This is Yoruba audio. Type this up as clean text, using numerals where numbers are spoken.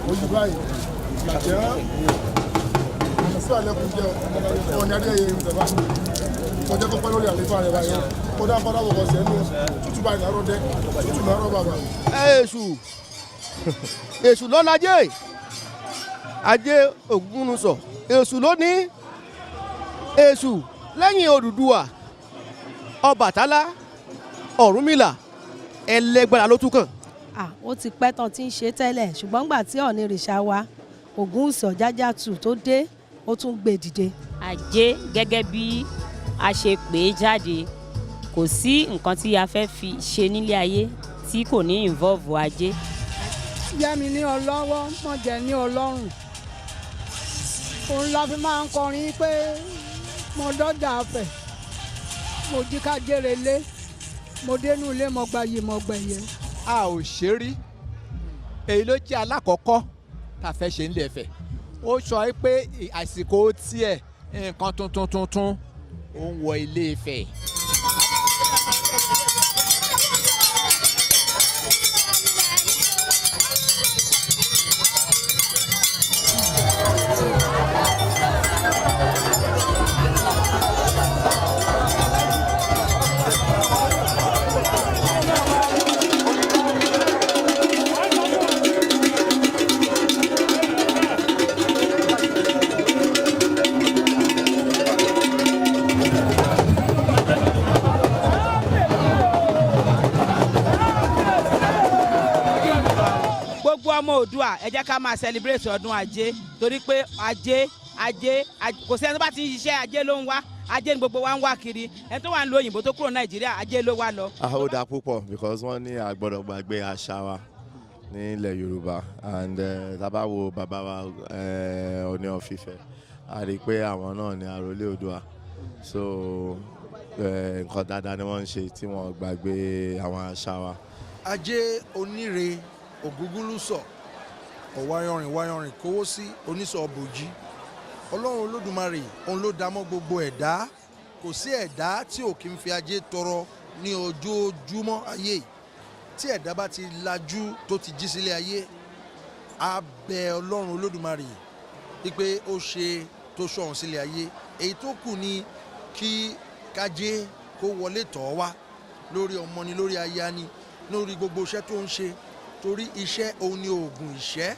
Ojú báyìí làjẹ́ àmì àlẹ́kùn jẹ́ ọ̀nà adéyẹ ìjọba kọjá tó pẹ́ lórí àlefa rẹ̀ báyìí kódà kódà wọ̀kọ̀ sẹ́nu tútù báyìí lárọ́ dẹ́ tútù lárọ́ bàbà. Èṣù, Èṣù ló lajẹ́, Ajé Ògúnúsọ, Èṣù ló ní Èṣù lẹ́yìn Odùduwà, Ọbàtálá, Ọ̀rúnmìlà, ẹlẹ́gbára ló tún kàn. Ah, ó ti pẹ́ tán tí ń ṣe tẹ́lẹ̀, ṣùgbọ́n gbà tí Ọ̀nìrìṣà wa Ògúnwùsì Ọ̀jájàtù tó dé, ó tún gbé dìde. Ajé, gẹ́gẹ́ bí a ṣe pè é jáde, kò sí nǹkan tí a fẹ́ fi ṣe nílé ayé tí kò ní involve ajé. Jẹ́ mi ní ọlọ́wọ́, mọ̀ jẹ́ ní ọlọ́run. Òun la fi máa ń kọrin pé mo dọ́jà afẹ́, mo jí ká jèrè lé, mo dénú ilé, mo gbayì, mo gbẹ̀yẹ. A ò ṣe rí, èyí ló jẹ́ alákọ̀ọ́kọ́ tá a fẹ́ ṣe nílé Ifẹ̀. Ó sọ pé àsìkò tiẹ̀, nǹkan tuntun tuntun ó ń wọ Ilé Ifẹ̀. Gbogbo ọmọ Oòduà, ẹ jẹ́ ká máa celebrate ọdún Ajé, torí pé ajé, ajé, kò sí ẹni tó bá ti ń ṣiṣẹ́, ajé ló ń wá. Ajé ni gbogbo wa ń wá kiri. Ẹni tó wà ń lo òyìnbó tó kúrò Nàìjíríà, ajé ló wá lọ. Ah, ó dáa púpọ̀ because wọ́n ní a gbọ́dọ̀ gbàgbé àṣà wa nílẹ̀ Yorùbá and tá bá wo bàbá wa Ọọ̀ni of Ifẹ̀, a rí i pé àwọn náà ní àròlé Oòduà, so nǹkan dáadáa ni wọ́n ń ṣe tí wọ́n gbàgbé àwọn àṣà wa. Ajé oníre Ògúngúnlùsọ̀, ọ̀wáyanrìn wáyanrìn kówó sí onísọ̀ bòjí. Ọlọ́run Olódùmarè, òun ló dá mọ́ gbogbo ẹ̀dá. Kò sí ẹ̀dá tí ò kí ń fi ajé tọrọ ní ojoojúmọ́ ayé. Tí ẹ̀dá bá ti lajú, tó ti jí sílé ayé, á bẹ Ọlọ́run Olódùmarè wípé ó ṣe tó sọ̀hún sílé ayé. Èyí tó kù ni kí kájé kó wọlé tọ̀ wá, lórí ọmọ ni, lórí aya ni, lórí gbogbo iṣẹ́ tó ń ṣe, torí iṣẹ́ òun ni oògùn ìṣẹ́.